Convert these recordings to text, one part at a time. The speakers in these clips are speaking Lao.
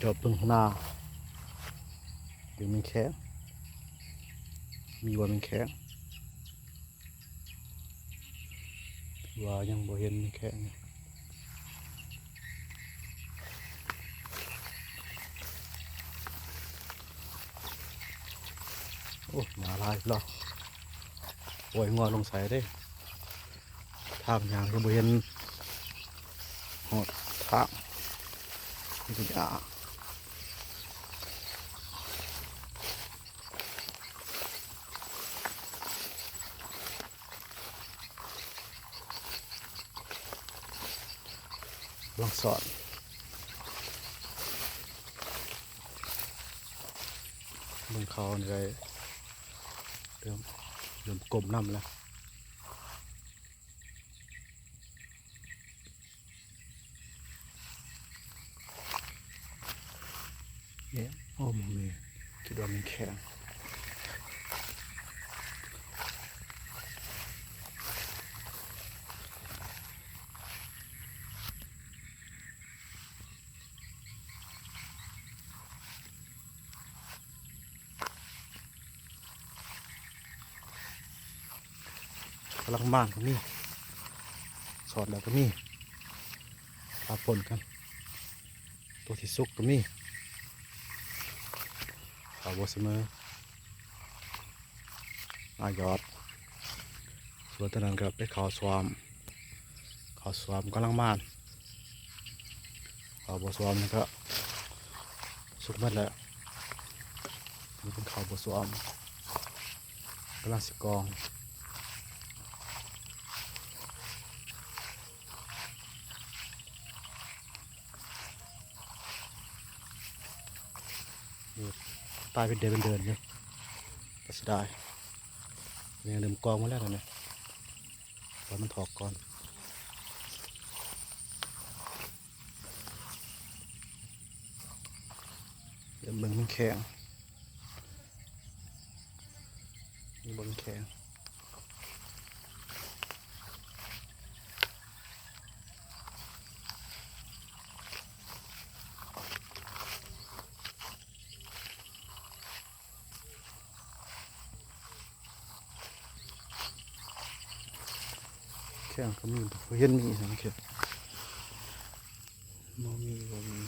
ຈອບເບິ່ງຂ້າງໜ້າ ເບິ່ງແມງແຄງ ມີບໍ່ແມງແຄງ? ຖືວ່າຍັງບໍ່ເຫັນແມງແຄງ. ໂອ້ ມາຫຼາຍລະ ໂອ້ຍ ງົວລົງໃສ່ເດ້. ທາງຍ່າງກໍບໍ່ເຫັນຮອດທາງ ມີແຕ່ຫຍ້າ. ລອງສອດ ເບິ່ງເຂົານີ້ໄດ້ ເລີ່ມ ເລີ່ມກົ້ມນຳແລ້ວ. ເອີ ໂອ້ ບໍ່ມີ ຄິດວ່າມີແຂງ. ກຳລັງມານກໍມີ ສອດແລ້ວກໍມີ ປະປົນກັນ ຕົວທີ່ສຸກກໍມີ ເຂົ້າບໍ່ສະເໝີ ອາ ຍອດ ສ່ວນຕົວນັ້ນກໍໄປເຂົ້າສວມ ເຂົ້າສວມກຳລັງມານ ເຂົ້າບໍ່ສວມນີ້ກໍສຸກໝົດແລ້ວ ນີ້ເປັນເຂົ້າບໍ່ສວມ ກຳລັງຊິກອງ. ຕາຍເປັນເດືອນເປັນເດືອນຢູ່ ກໍເສຍດາຍ. ນີ້ເລີ່ມກອງໝົດແລ້ວນະ ປອຍມັນຖອກກ່ອນ. ດຽວເບິ່ງແມງແຄງ ນີ້ເບິ່ງແຄງ. ແຄງກໍມີ ບໍ່ເຫັນມີ ສັງເກດ ບໍ່ມີ ບໍ່ມີ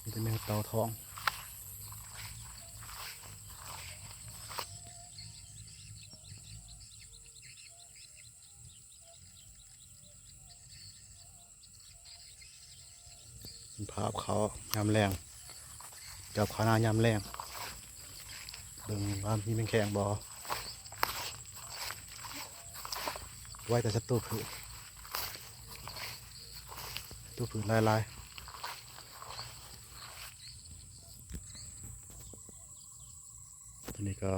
ມີແຕ່ແມງເຕົ່າທອງ. ພາບເຂົ້າຍາມແລງ ຈອບເຂົ້ານາຍາມແລງ ເບິ່ງວ່າມີແມງແຄງບໍ່ ໄວ້ແຕ່ສັດຕູພືດ ສັດຕູພືດຫຼາຍໆ. ອັນນີ້ກໍ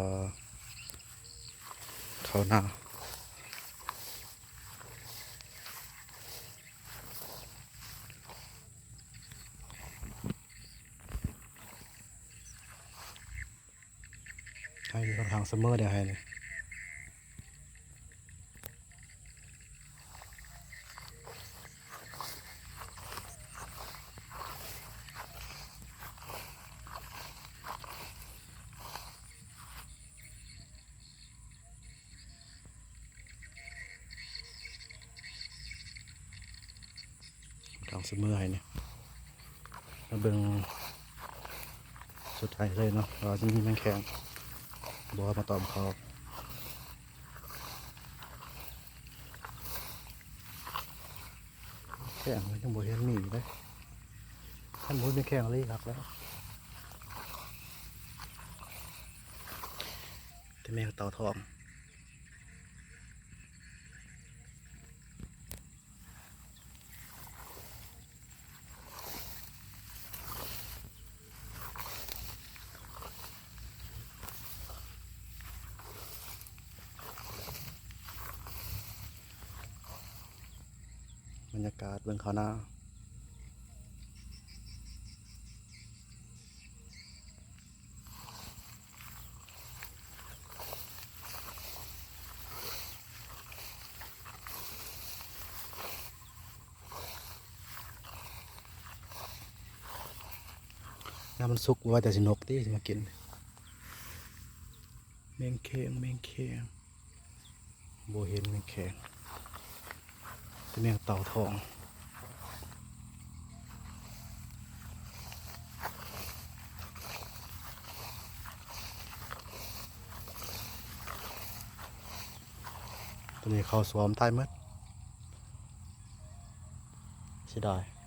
ເຂົ້ານາ ໄຮ່ນີ້ຂ້ອນຂ້າງສະເໝີເດ້ ໄຮ່ນີ້. ທາງສະເໝີໃຫ້ນີ້ ມາເບິ່ງສຸດທ້າຍເລີຍເນາະ ວ່າຊິມີແມງແຄງບໍ່ ມາຕອມເຂົ້າ. ແຄງຍັງບໍ່ເຫັນມີເດ້ ຄັນບໍ່ມີແຄງເລີຍຄັກແລ້ວ ແຕ່ແມງເຕົ່າທອງ. ບັນຍາກາດເບິ່ງເຂົ້ານາ. ເ ຍາມມັນສຸກ ບໍ່ວ່າແຕ່ຊິນົກຕິຊິມາກິນ. ແມງແຄງ ແມງແຄງ ບໍ່ເຫັນແມງແຄງ ແຕ່ແມງເຕົ່າທອງ. ຕົວນີ້ເຂົ້າສວມຕາຍໝົດ ເສຍດາຍ.